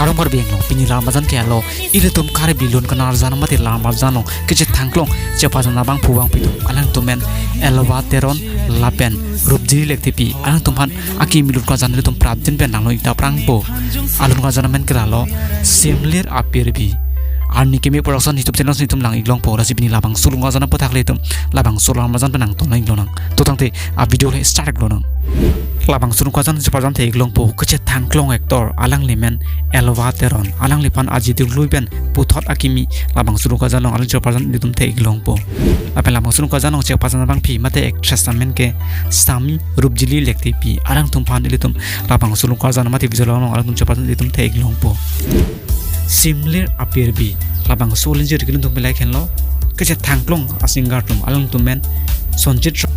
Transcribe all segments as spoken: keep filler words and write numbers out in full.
Arong Karbi Anglong, pini la-an arjan ke alo, ilitum Karbi lun kanarjan mate la-an arjan along kachethangklong chepajan abangphu abangpi atum, alangtum men Elva Teron lapen Rupjili Lekthepi, alangtum aphan akimi lun karjan ilitum prapjin pen langlo ingta prangpo. Alun karjan amen ke lalo Simlir Apirbi. Arni Keme Production YouTube channel si itum lang-ik longpo. Lasi pini labangso lun karjan aputhak le itum labangso la-an arjan pen nangton lang-ik lonang. To tangte a video le start lonang. Labangso lun karjan chepajan the-ik longpo kachethangklong actor, alangli men Elva Teron, alangliphan aji dungklui pen puthot akimi labangso lun karjan along alun chepajan ilitum the-ik longpo. Lapen labangso lun karjan along chepajan abangpi mate actress amen ke Sami Rupjili Lekthepi, alangtum aphan ilitum labangso lun karjan mate video along alangtum chepajan ilitum the-ik longpo. Simlir Apirbi, labangso alinjir kelun atum pelai khenlo, kachethangklong a-singer atum, alangtum men Sonjit Ro-,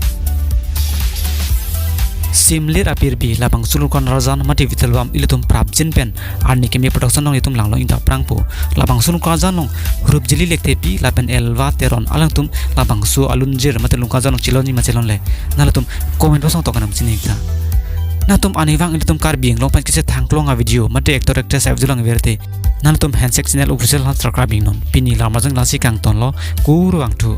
Simlir Apirbi, labangso lun karjan mate video album ilitum prapjin pen Arni Keme Production along itum langlo ingta prangpo. Labangso lun karjan along Rupjili Lekthepi lapen Elva Teron, alangtum labangso alinjir mate lun karjan along chelongji ma chelongle, nanglitum comment box along tokan nangchini-ik tha. Nangtum arnivang ilitum Karbi Anglong pen kachethangklong a-video mate actor actress a-video lang verte, nangtum Handshake Channel Official aphan subscribe-ik non. Pini la-an arjan lasi kangtonlo, kurvangthu.